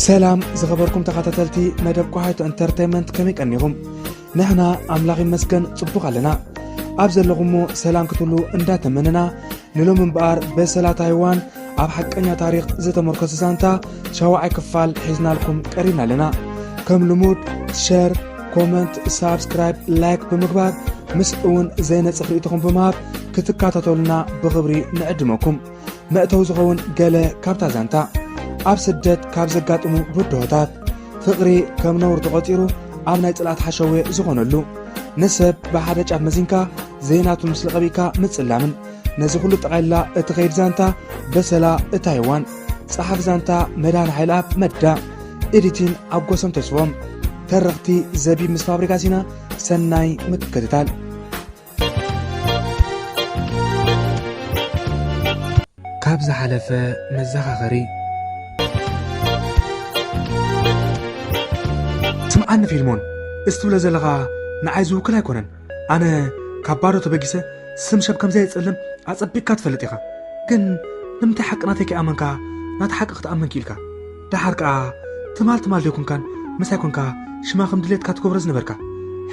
ሰላም ዝኸበርኩም ተኸታተልቲ መደብ ኳሃይቶ ኢንተርቴይንመንት፣ ከመይ ቀኒኹም? ንሕና ኣምላኽ ይመስገን ጽቡቕ ኣለና። ኣብ ዘለኹሞ ሰላም ክትህሉ እንዳተመነና፣ ንሎም እምበኣር በሰላ ታይዋን ኣብ ሓቀኛ ታሪኽ ዝተመርኮሰ ዛንታ ሻውዓይ ክፋል ሒዝናልኩም ቀሪብና ኣለና። ከም ልሙድ ሸር፣ ኮመንት፣ ሳብስክራይብ፣ ላይክ ብምግባር ምስ እውን ዘይነጽፍ ርእይቶኹም ብምሃብ ክትከታተሉና ብኽብሪ ንዕድመኩም። መእተው ዝኸውን ገለ ካብታ ዛንታ። ኣብ ስደት ካብ ዘጋጥሙ ብድሆታት፣ ፍቕሪ ከም ነውሪ ተቖጺሩ ኣብ ናይ ጽልኣት ሓሸውየ ዝኾነሉ፣ ንሰብ ብሓደ ጫፍ መዚንካ ዘይናቱ ምስሊ ቀቢእካ ምጽላምን፣ ነዚ ኩሉ ጠቓሊላ እትኸይድ ዛንታ በሰላ እታ ሄዋን። ጸሓፊ ዛንታ መድሃን ሓይልኣብ መዳ። ኤዲቲን ኣብ ጎሶም ተስፎም። ተረኽቲ ዘቢብ ምስ ፋብሪጋስ ኢና። ሰናይ ምክትታል። ካብ ዝሓለፈ መዘኻኸሪ። ስምዓኒ ፊልሞን፣ እዚ ትብሎ ዘለኻ ንዓይ ዝውክል ኣይኮነን። ኣነ ካብ ባዶ ተበጊሰ ስም ሰብ ከም ዘየጸልም ኣጸቢቕካ ትፈልጥ ኢኻ። ግን ንምንታይ ሓቂ ናተይ ከይኣመንካ ናታ ሓቂ ክትኣመን ክኢልካ? ደሓር ከኣ ትማል ትማል ዘይኮንካን ምሳይ ኮንካ ሽማ ከም ድሌትካ ትገብሮ ዝነበርካ።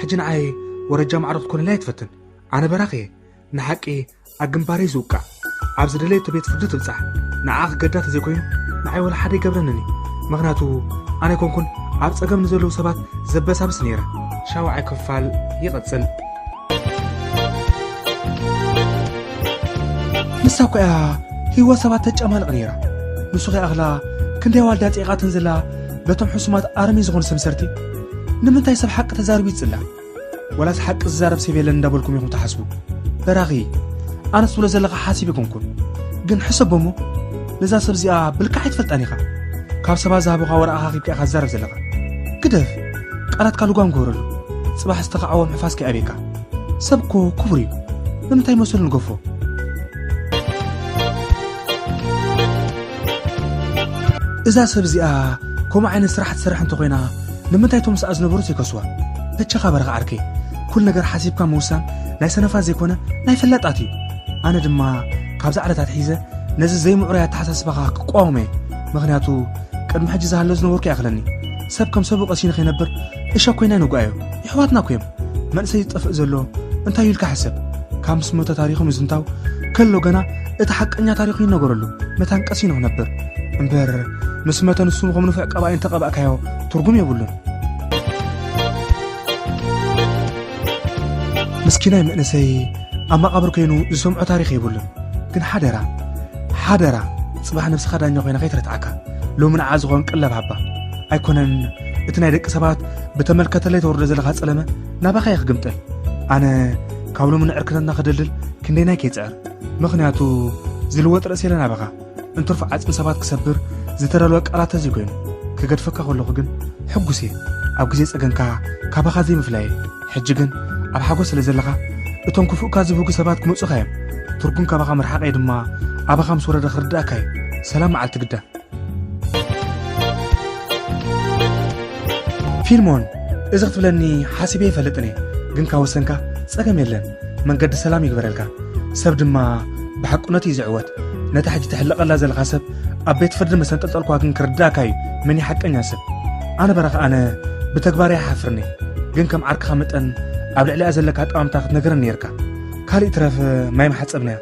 ሕጂ ንዓይ ወረጃ ማዕሮ ክትኮነለይ ኣይትፈትን። ኣነ በራኺ እየ። ንሓቂ ኣብ ግንባረይ ዝውቃዕ። ኣብ ዝደለየቶ ቤት ፍርዲ ትብጻሕ። ንዓ ክገዳ ተዘይኮይኑ ንዓይ ወላ ሓደ ይገብረንን እዩ። ምኽንያቱ ኣነ ኣይኮንኩን ኣብ ጸገም ንዘለዉ ሰባት ዘበሳብስ ነይረ። ሻውዓይ ክፋል ይቐጽል። ንሳ እኮ እያ ህይወት ሰባት ተጨማልቕ ነይራ። ንሱ ከይኣኽላ ክንደይ ኣዋልድ ኣጽዒቓተን ዘላ በቶም ሕሱማት ኣረሜን ዝኾኑ ሰምሰርቲ። ንምንታይ ሰብ ሓቂ ተዛሪቡ ይጽላእ? ወላስ ሓቂ ዝዛረብ ሰብ የለን እንዳበልኩም ኢኹም ትሓስቡ? በራኺ፣ ኣነስ ትብሎ ዘለኻ ሓሲብ ኣይኮንኩን። ግን ሕሰቦ እሞ፣ ነዛ ሰብ እዚኣ ብልክዕ ኣይትፈልጣን ኢኻ። ካብ ሰባት ዝሃቡኻ ወረቓ ኣኻኺብካ ኢኻ ትዛረብ ዘለኻ። ግደፍ፣ ቃላትካ ልጓም ግበረሉ። ጽባሕ ዝተኻዕዎ ምሕፋስ ከይኣብየካ። ሰብ እኮ ክቡር እዩ። ንምንታይ መሰሉ ንገፎ? እዛ ሰብ እዚኣ ከምኡ ዓይነት ስራሕ ትሰርሕ እንተኾይና፣ ንምንታይ እቶም ምስኣ ዝነበሩ ዘይከስዋ? በጃኻ በረኻ ዓርከይ፣ ኩሉ ነገር ሓሲብካ ምውሳን ናይ ሰነፋት ዘይኮነ ናይ ፈላጣት እዩ። ኣነ ድማ ካብዛ ዕለት ኣትሒዘ ነዚ ዘይምዕሩይ ኣተሓሳስባኻ ክቋወሞ እየ። ምኽንያቱ ቅድሚ ሕጂ ዝሃሎ ዝነበርኩ ይኣኽለኒ። ሰብ ከም ሰቡ ቀሲኑ ከይነብር እሸ ኮይና ይንጓዮ። የሕዋትና እኮ እዮም። መንእሰይ ዝጠፍእ ዘሎ እንታይ ኢልካ ሕሰብ። ካብ ምስ ሞተ ታሪኹ ምዝንታው ከሎ ገና እቲ ሓቀኛ ታሪኹ ይነገረሉ። መታን ቀሲኑ ክነብር እምበር ምስ መተ ንሱ ከም ንፉዕ ቀባኢ እንተቐባእካዮ ትርጉም የብሉን። ምስኪናይ መንእሰይ ኣብ መቓብር ኮይኑ ዝሰምዖ ታሪኽ የብሉን። ግን ሓደራ፣ ሓደራ፣ ጽባሕ ነብስኻ ዳኛ ኮይና ከይትረትዓካ። ሎሚ ንዓ ዝኾን ቀለብ ሃባ። ኣይኮነን እቲ ናይ ደቂ ሰባት ብተመልከተለይ ተወርዶ ዘለኻ ጸለመ ናባኻ እየ ክግምጠል። ኣነ ካብ ሎሚ ንዕርክነትና ክደልድል ክንደይናይ ከይጽዕር። ምኽንያቱ ዝልወጥ ርእሲ የለን ናባኻ። እንትርፎ ዓጽሚ ሰባት ክሰብር ዝተዳለወ ቃላት ተዘይኮይኑ። ክገድፈካ ከለኹ ግን ሕጉስ እየ። ኣብ ግዜ ጸገምካ ካባኻ ዘይምፍላየ። ሕጂ ግን ኣብ ሓጎስ ስለ ዘለኻ እቶም ክፉእካ ዝብህጉ ሰባት ክመጹኻ እዮም። ትርጉም ካባኻ ምርሓቐይ ድማ ኣባኻ ምስ ወረደ ክርድኣካ እዩ። ሰላም መዓልቲ ግዳ። ፊልሞን፣ እዚ ክትብለኒ ሓሲበ ይፈልጥን እየ፣ ግን ካብ ወሰንካ ጸገም የለን። መንገዲ ሰላም ይግበረልካ። ሰብ ድማ ብሓቁነቱ እዩ ዝዕወት። ነታ ሕጂ ትሕለቐላ ዘለኻ ሰብ ኣብ ቤት ፍርዲ መሰንጠልጠልኳ ግን ክርድኣካ እዩ መን እዩ ሓቀኛ ሰብ። ኣነ በራኺ ኣነ ብተግባር ኣይሓፍርን እየ፣ ግን ከም ዓርክኻ መጠን ኣብ ልዕሊኣ ዘለካ ኣጠማምታ ክትነግረኒ ነይርካ። ካልእ ይትረፍ ማይ ምሓጸብናያ፣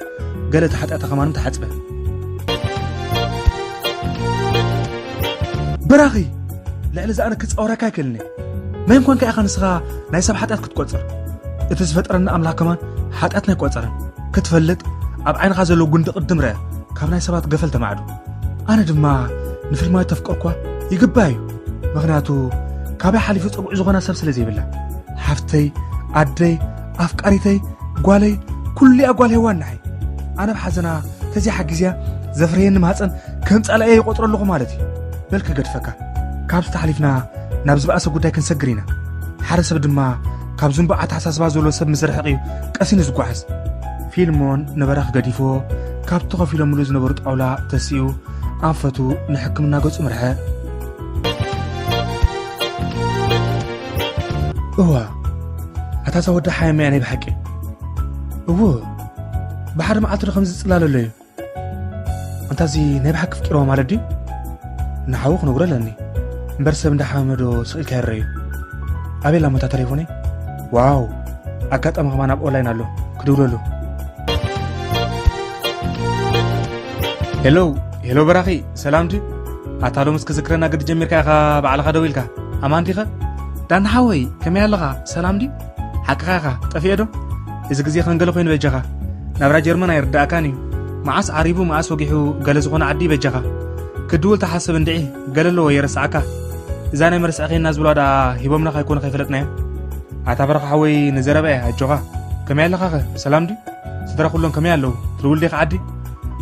ገለ እቲ ሓጢኣታ ከማን ተሓጽበ። በራኺ፣ ልዕሊ እዚ ኣነ ክጻወረካ ኣይክእልን እየ። መን ኮንካ ኢኻ ንስኻ ናይ ሰብ ሓጢኣት ክትቆጽር? እቲ ዝፈጠረና ኣምላኽ ከማን ሓጢኣትና ኣይቆጸረን። ክትፈልጥ ኣብ ዓይንኻ ዘሎ ጉንዲ ቅድም ርአ፣ ካብ ናይ ሰባት ገፈል ተማዕዱ። ኣነ ድማ ንፊልማዊት ተፍቀርኳ ይግባእ እዩ። ምኽንያቱ ካባይ ሓሊፉ ጸጉዒ ዝኾና ሰብ ስለ ዘይብላ። ሓፍተይ፣ ኣደይ፣ ኣፍቃሪተይ፣ ጓለይ፣ ኩሉኣ ጓል ሄዋን ንዓይ። ኣነ ብሓዘና ተዘይሓጊዝያ ዘፍረየኒ ማህፀን ከም ጸላኢ ይቆጥሮ ኣለኹ ማለት እዩ። በል ክገድፈካ። ካብዚ ተሓሊፍና ናብ ዝበኣሰ ጉዳይ ክንሰግር ኢና። ሓደ ሰብ ድማ ካብ ዝንቡዕ ኣተሓሳስባ ዘሎ ሰብ ምስ ርሕቕ እዩ ቀሲኑ ዝጓዓዝ። ፊልሞን ንበራኽ ገዲፍዎ ካብቲ ኮፍ ኢሎምሉ ዝነበሩ ጣውላ ተሲኡ ኣንፈቱ ንሕክምና ገጹ ምርሐ። እዋ፣ ኣታ እዛ ወዲ ሓየመያ ናይ ብሓቂ። እዎ፣ ብሓደ መዓልቲ ዶ ከምዚ ዝጽላለሎ እዩ? ኣንታ እዚ ናይ ብሓቂ ፍቂርዋ ማለት ድዩ? ንሓዉ ክነግሮ ኣለኒ። እምበር ሰብ እንዳሓመመ ዶ ስቕ ኢልካ ይረኣዩ? ኣበይ ኣላ እሞ እታ ተሌፎነይ? ዋው! ኣጋጣሚ ከማን ኣብ ኦንላይን ኣሎ። ክድውለሉ። ሄሎ፣ ሄሎ በራኺ፣ ሰላም ድዩ? ኣታ ሎምስ ክዝክረና ግዲ ጀሚርካ ኢኻ ባዕልኻ ደዊልካ። ኣማን ዲኸ? ዳኒ ሓወይ፣ ከመይ ኣለኻ? ሰላም ድዩ? ሓቅኻ ኢኻ፣ ጠፊኤ ዶ? እዚ ግዜ ከንገለ ኮይኑ በጃኻ። ናብራ ጀርመን ኣይርዳእካን እዩ። መዓስ ዓሪቡ፣ መዓስ ወጊሑ፣ ገለ ዝኾነ ዓዲ በጃኻ። ክድውል ተሓስብ እንድዒ፣ ገለ ኣለዎ የረስዓካ። እዛ ናይ መርስዕኺና ዝብላ ደኣ ሂቦምና ከይኮኑ ከይፈለጥናዮም። ኣታ በረኻ ሓወይ ንዘረባ እያ፣ ኣጆኻ። ከመይ ኣለኻኸ? ሰላም ድዩ? ስድራ ኩሎም ከመይ ኣለዉ? ትድውል ዲኻ ዓዲ?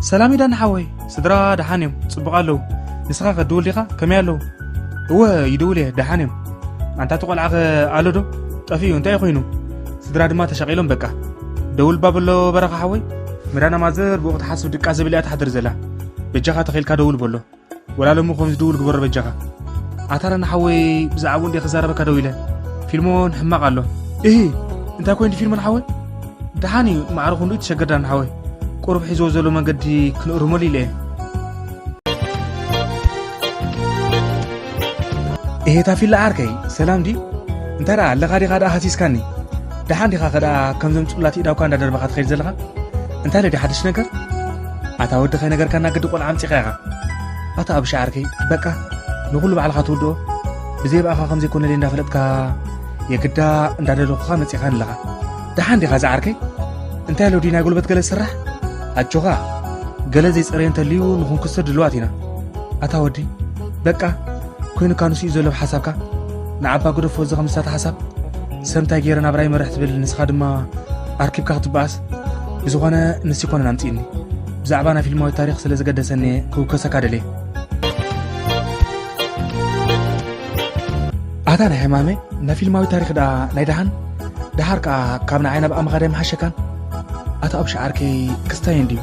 ሰላም እዩ ዳኒ ሓወይ፣ ስድራ ደሓን እዮም፣ ጽቡቕ ኣለዉ። ንስኻ ከ ድውል ዲኻ? ከመይ ኣለዉ? እወ፣ ይድውል እየ፣ ደሓን እዮም። ኣንታ እቲ ቆልዓ ኸ ኣሎ ዶ? ጠፊኡ፣ እንታይ እዩ ኮይኑ? ስድራ ድማ ተሻቒሎም በቃ። ደውል እባ በሎ በረኻ ሓወይ። ምራና ማዘር ብኡ ክትሓስብ ድቃስ ዘብል እያ ትሓድር ዘላ። በጃኻ ተኺእልካ ደውል በሎ። ወላ ሎሚ ከምዚ ድውል ግበሮ በጃኻ። ኣታ ዳኒ ሓወይ ብዛዕባኡ እንድየ ክዛረበካ ደው ኢለ። ፊልሞን ሕማቕ ኣሎ። እሂ፣ እንታይ ኮይኑ ፊልሞን ሓወይ? ደሓን እዩ፣ ማዕረ ክንድኡ ተሸገር ዳኒ ሓወይ። ቁሩብ ሒዝዎ ዘሎ መንገዲ ክንእርመሉ ኢለ እየ። እሄ ታፊላ ዓርከይ፣ ሰላም ድዩ? እንታይ ደኣ ኣለኻ ዲኻ ደኣ ሃሲስካኒ? ደሓን ዲኻ ከ ደኣ ከምዞም ጽላት ኢዳውካ እንዳደርበኻ ትኸይድ ዘለኻ? እንታይ ኣሎ ድዩ ሓድሽ ነገር? ኣታ ወዲ ከይነገርካና ግዲ ቆልዓ ኣምጺኻ ኢኻ። ኣታ ኣብሻ ዓርከይ፣ በቃ ንኹሉ ባዕልኻ ትውድኦ። ብዘይ ብኣኻ ከም ዘይኮነለይ እንዳፈለጥካ የግዳ እንዳደለኹኻ መጺኻኒ ኣለኻ። ደሓን ዲኻ ዝዓርከይ? እንታይ ኣሎ ድዩ ናይ ጉልበት ገለ ዝስራሕ? ኣጆኻ፣ ገለ ዘይጸረየ እንተልዩ ንኹንክስር ድልዋት ኢና። ኣታ ወዲ፣ በቃ ኮይኑካ ንሱ እዩ ዘሎ ብሓሳብካ። ንዓባ ግደፎ እዚ ከምሳተ ሓሳብ። ሰብ እንታይ ገይረ ናብራ ይመርሕ ትብል፣ ንስኻ ድማ ኣርኪብካ ክትበኣስ። ብዝኾነ ንሱ ይኮነን ኣምጺእኒ። ብዛዕባ ናይ ፊልማዊ ታሪኽ ስለ ዘገደሰኒ ክውከሰካ ደልየ። ኣታ ናይ ሕማመይ፣ ናይ ፊልማዊ ታሪኽ ደኣ ናይ ደሓን፣ ደሓር ከኣ ካብ ንዓይ ናብ ኣመኻዳይ ምሓሸካን። ኣታ ኣብሻ ዓርከይ ክስታይ እንድዩ።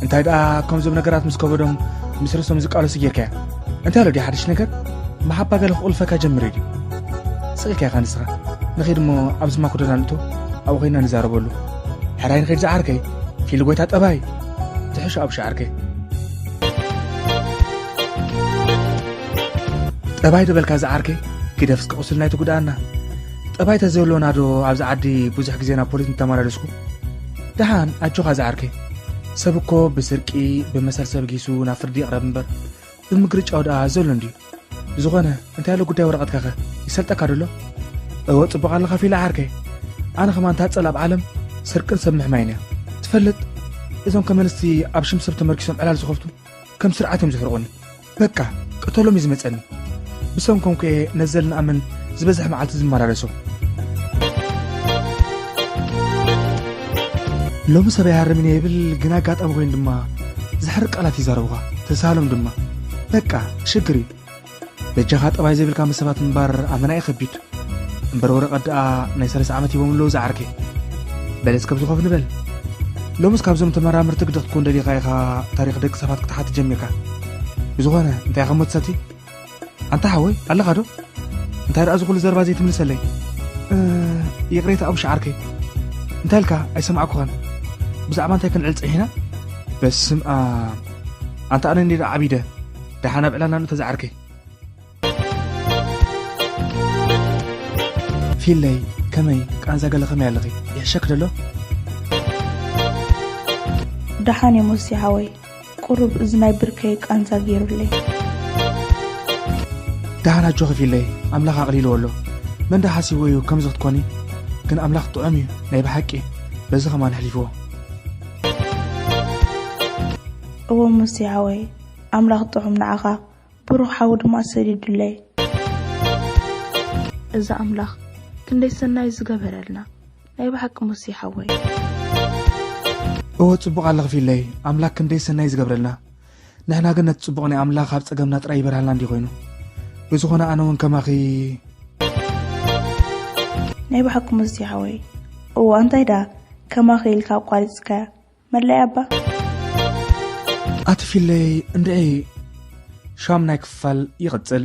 እንታይ ደኣ ከምዞም ነገራት ምስ ከበዶም ምስ ርእሶም ዝቃለሱ ጌርካያ። እንታይ ኣሎ ድዩ ሓድሽ ነገር? መሓባ ገለ ክቑልፈካ ጀምር ድዩ? ስቕ ኢልካ ኢኻ ንስኻ። ንኺድ እሞ ኣብዚ ማኩዶና ንእቶ፣ ኣብኡ ኸይና ንዛረበሉ። ሕራይ ንኺድ ዝዓርከይ፣ ፊል ጎይታ ጠባይ። ትሕሾ ኣብሻ ዓርከይ። ጠባይ ዝበልካ ዝዓርከይ፣ ግደፍ እስከ ቁስልና ኣይትጉድኣና። ጠባይ ተዘይብሎና ዶ ኣብዚ ዓዲ ብዙሕ ግዜ ናብ ፖሊስ ምተመላለስኩ? ደሓን ኣጆኻ ዝዓርከይ። ሰብ እኮ ብስርቂ፣ ብመሰል ሰብ ጊሱ ናብ ፍርዲ ይቕረብ እምበር፣ ብምግርጫው ደኣ ዘሎ እንድዩ። ብዝኾነ፣ እንታይ ኣሎ ጉዳይ ወረቐትካኸ? ይሰልጠካ ዶ ኣሎ? እወ፣ ጽቡቕ ኣለኻ ፊላ ዓርከይ። ኣነ ኸማን ታጸል ኣብ ዓለም ስርቅን ሰብ ምሕማይን እያ። ትፈልጥ፣ እዞም ከመንስቲ ኣብ ሽም ሰብ ተመርኪሶም ዕላል ዝኸፍቱ ከም ስርዓት እዮም ዝሕርቑኒ። በቃ፣ ቅተሎም እዩ ዝመጸኒ። ብሰንኮም ከ ነዘል ንኣምን ዝበዝሕ መዓልቲ ዝመላለሶ። ሎሚ ሰብ ኣይሃርምን እየ ይብል፣ ግን ኣጋጣሚ ኮይኑ ድማ ዘሕርቕ ቃላት ይዛረቡኻ፣ ተሳሃሎም ድማ። በቃ፣ ሽግር እዩ። በጃኻ ጠባይ ዘይብልካ ምስ ሰባት ምንባር ኣመና እዩ ከቢድ። እምበር ወረቐት ደኣ ናይ ሰለስተ ዓመት ሂቦም ኣለዉ ዝዓርከይ። በል እስከ ኣብዚ ኮፍ ንበል። ሎምስ ካብዞም ተመራመርቲ ግዲ ክትኮን ደሊኻ ኢኻ ታሪኽ ደቂ ሰባት ክትሓትት ጀሚርካ። ብዝኾነ፣ እንታይ ኢኻ እሞ ትሰቲ? ኣንታ ሓወይ፣ ኣለኻ ዶ? እንታይ ደኣ እዚ ኩሉ ዘረባ ዘይትምልሰለይ? እ፣ ይቕሬታ ኣብሻ ዓርከይ። እንታይ ኢልካ? ኣይሰማዕኩኻን። ብዛዕባ እንታይ ክንዕል ጸኒሕና? በስም ኣብ። ኣንታ ኣነ እንድየ ደኣ ዓቢደ። ደሓን ኣብ ዕላልና ንእቶ ዝዓርከይ። ፊለይ፣ ከመይ? ቃንዛ ገለ ከመይ ኣለኺ? ይሕሸኪ ዶ ኣሎ? ደሓን እየ ሞሲ ሓወይ። ቁሩብ እዚ ናይ ብርከይ ቃንዛ ገይሩለይ። ደሓን ኣጆኺ ፊለይ፣ ኣምላኽ ኣቕሊልዎ ኣሎ። መን ደኣ ሓሲብዎ እዩ ከምዚ ክትኮኒ? ግን ኣምላኽ ጥዑም እዩ፣ ናይ ብሓቂ። በዚ ኸማን ኣሕሊፍዎ። እወ ሞሲ ሓወይ፣ ኣምላኽ ጥዑም ንዓኻ። ብሩኽ ሓው ድማ ሰዲዱለይ። እዚ ኣምላኽ ክንደይ ሰናይ ዝገበረልና፣ ናይ ብሓቂ ሙሴ ሓወይ። እወ፣ ጽቡቕ ኣለኺ ፊለይ፣ ኣምላኽ ክንደይ ሰናይ ዝገብረልና። ንሕና ግን ነቲ ጽቡቕ ናይ ኣምላኽ ኣብ ጸገምና ጥራይ ይበርሃልና እንዲ ኮይኑ። ብዝኾነ ኣነ እውን ከማኺ። ናይ ብሓቂ ሙሴ ሓወይ። እዋ፣ እንታይ ደኣ ከማኺ ኢልካ ኣቋሪጽካያ? መለይ ኣባ። ኣቲ ፊለይ፣ እንድዒ ሻምናይ ክፋል ይቕጽል።